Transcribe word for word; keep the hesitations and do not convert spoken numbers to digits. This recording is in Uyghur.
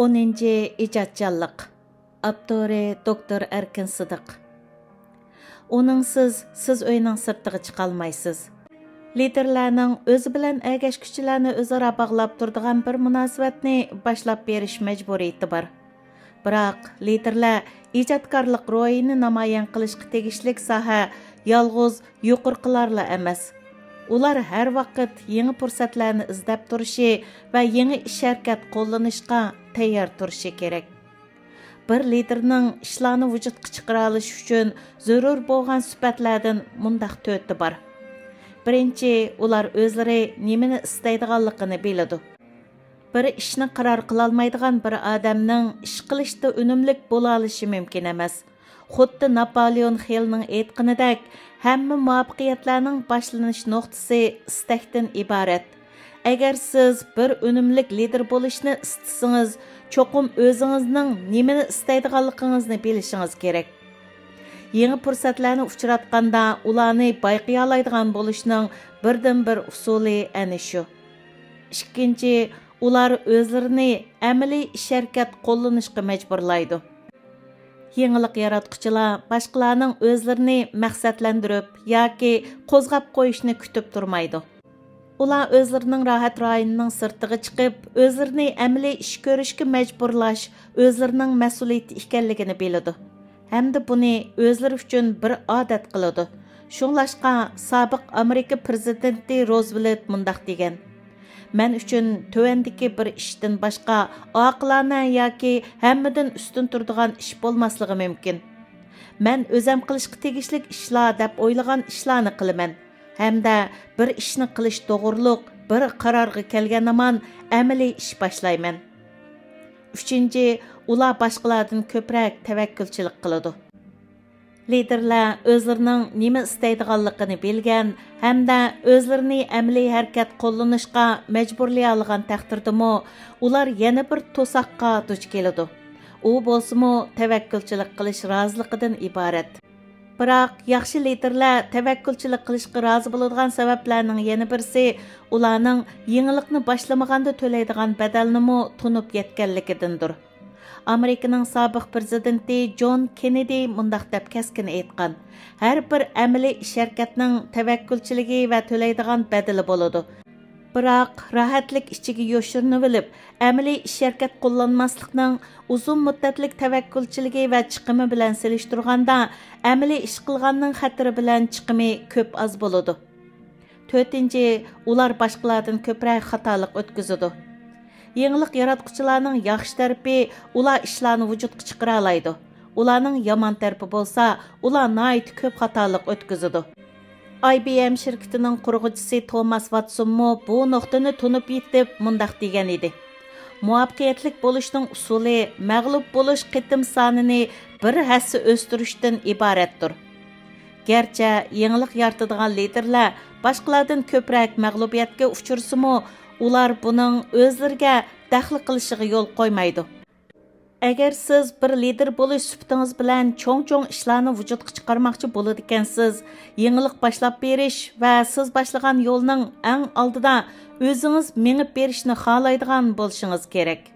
ئونىنچى، ئىجادچانلىق. ئاپتورى دوكتور ئەركىن سىدىق. ئۇنىڭسىز سىز ئۆينىڭ سىرتىغا چىقالمايسىز. لىدېرلەرنىڭ ئۆزى بىلەن ئەگەشكۈچىلەرنى ئۆزئارا باغلاپ تۇرىدىغان بىر مۇناسىۋەتنى باشلاپ بېرىش مەجبۇرىيىتى بار. بىراق، لىدېرلەر ئىجادكارلىق روھىنى نامايان قىلىشقا تېگىشلىك ساھە يالغۇز يۇقىرىقىلارلا ئەمەس. ئۇلار ھەر ۋاقىت يېڭى پۇرسەتلەرنى ئىزدەپ تۇرۇشى ۋە يېڭى ئىش ھەرىكەت قوللىنىشقا تەييار تۇرۇشى كېرەك. بىر لىدېرنىڭ ئىشلارنى ۋۇجۇدقا چىقىرالىشى ئۈچۈن زۆرۈر بولغان سۈپەتلەردىن مۇنداق تۆتى بار. بىرىنچى، ئۇلار ئۆزلىرى نېمىنى ئىستەيدىغانلىقىنى بىلىدۇ. بىر ئىشنى قارار قىلالمايدىغان بىر ئادەمنىڭ ئىش قىلىشتا ئۈنۈملۈك بولالىشى مۇمكىن ئەمەس. خۇددى ناپالېئون خىلنىڭ ئېيتقىنىدەك، ھەممە مۇۋەپپەقىيەتلەرنىڭ باشلىنىش نۇقتىسى ئىستەكتىن ئىبارەت. ئەگەر سىز بىر ئۈنۈملۈك لىدېر بولۇشنى ئىستىسىڭىز، چوقۇم ئۆزىڭىزنىڭ نېمىنى ئىستەيدىغانلىقىڭىزنى بىلىشىڭىز كېرەك. يېڭى پۇرسەتلەرنى ئۇچراتقاندا، ئۇلارنى بايقىيالايدىغان بولۇشنىڭ بىردىنبىر ئۇسۇلى ئەنە شۇ. ئىككىنچى، ئۇلار ئۆزلىرىنى ئەمەلىي ئىش ھەرىكەت قوللىنىشقا مەجبۇرلايدۇ. يېڭىلىق ياراتقۇچىلار باشقىلارنىڭ ئۆزلىرىنى مەقسەتلەندۈرۈپ ياكى قوزغاپ قويۇشىنى كۈتۈپ تۇرمايدۇ. ئۇلار ئۆزلىرىنىڭ راھەت رايونىنىڭ سىرتىغا چىقىپ، ئۆزلىرىنى ئەمەلىي ئىش كۆرۈشكە مەجبۇرلاش ئۆزلىرىنىڭ مەسئۇلىيىتى ئىكەنلىكىنى بىلىدۇ ھەمدە بۇنى ئۆزلىرى ئۈچۈن بىر ئادەت قىلىدۇ. شۇڭلاشقا، سابىق ئامېرىكا پىرېزىدېنتى روزۋېلت مۇنداق دېگەن: «مەن ئۈچۈن تۆۋەندىكى بىر ئىشتىن باشقا ئاقىلانە ياكى ھەممىدىن ئۈستۈن تۇرىدىغان ئىش بولماسلىقى مۇمكىن. مەن ئۆزەم قىلىشقا تېگىشلىك ئىشلار دەپ ئويلىغان ئىشلارنى قىلىمەن ھەمدە بىر ئىشنى قىلىش توغرۇلۇق بىر قارارغا كەلگەن ھامان ئەمەلىي ئىش باشلايمەن.» ئۈچىنچى، ئۇلار باشقىلاردىن كۆپرەك تەۋەككۈلچىلىك قىلىدۇ. لىدېرلەر ئۆزلىرىنىڭ نېمە ئىستەيدىغانلىقىنى بىلگەن ھەمدە ئۆزلىرىنى ئەمەلىي ھەرىكەت قوللىنىشقا مەجبۇرلىيالىغان تەقدىردىمۇ، ئۇلار يەنە بىر توساققا دۇچ كېلىدۇ. ئۇ بولسىمۇ تەۋەككۈلچىلىك قىلىش رازىلىقىدىن ئىبارەت. بىراق، ياخشى لىدېرلەر تەۋەككۈلچىلىك قىلىشقا رازى بولىدىغان سەۋەبلەرنىڭ يەنە بىرسى ئۇلارنىڭ يېڭىلىقنى باشلىمىغاندا تۆلەيدىغان بەدەلنىمۇ تونۇپ يەتكەنلىكىدىندۇر. ئامېرىكىنىڭ سابىق پىرېزىدېنتى جون كېننېدى مۇنداق دەپ كەسكىن ئېيتقان: «ھەر بىر ئەمەلىي ئىش ھەرىكەتنىڭ تەۋەككۈلچىلىكى ۋە تۆلەيدىغان بەدىلى بولىدۇ. بىراق، راھەتلىك ئىچىگە يوشۇرۇنۇۋېلىپ، ئەمەلىي ئىش ھەرىكەت قوللانماسلىقنىڭ ئۇزۇن مۇددەتلىك تەۋەككۈلچىلىكى ۋە چىقىمى بىلەن سېلىشتۇرغاندا، ئەمەلىي ئىش قىلغاننىڭ خەتىرى بىلەن چىقىمى كۆپ ئاز بولىدۇ.» تۆتىنچى، ئۇلار باشقىلاردىن كۆپرەك خاتالىق ئۆتكۈزىدۇ. يېڭىلىق ياراتقۇچىلارنىڭ ياخشى تەرىپى، ئۇلار ئىشلارنى ۋۇجۇدقا چىقىرالايدۇ. ئۇلارنىڭ يامان تەرىپى بولسا، ئۇلار ناھايىتى كۆپ خاتالىق ئۆتكۈزىدۇ. ئاي بى ئېم شىركىتىنىڭ قۇرغۇچىسى توماس ۋاتسونمۇ بۇ نۇقتىنى تونۇپ يېتىپ مۇنداق دېگەن ئىدى: «مۇۋەپپەقىيەتلىك بولۇشنىڭ ئۇسۇلى مەغلۇپ بولۇش قېتىم سانىنى بىر ھەسسە ئۆستۈرۈشتىن ئىبارەتتۇر.» گەرچە يېڭىلىق يارىتىدىغان لىدېرلەر باشقىلاردىن كۆپرەك مەغلۇبىيەتكە ئۇچرىسىمۇ، ئۇلار بۇنىڭ ئۆزلىرىگە دەخلى قىلىشىغا يول قويمايدۇ. ئەگەر سىز بىر لىدېر بولۇش سۈپىتىڭىز بىلەن چوڭ-چوڭ ئىشلارنى ۋۇجۇدقا چىقارماقچى بولىدىكەنسىز، يېڭىلىق باشلاپ بېرىش ۋە سىز باشلىغان يولنىڭ ئەڭ ئالدىدا ئۆزىڭىز مېڭىپ بېرىشنى خالايدىغان بولۇشىڭىز كېرەك.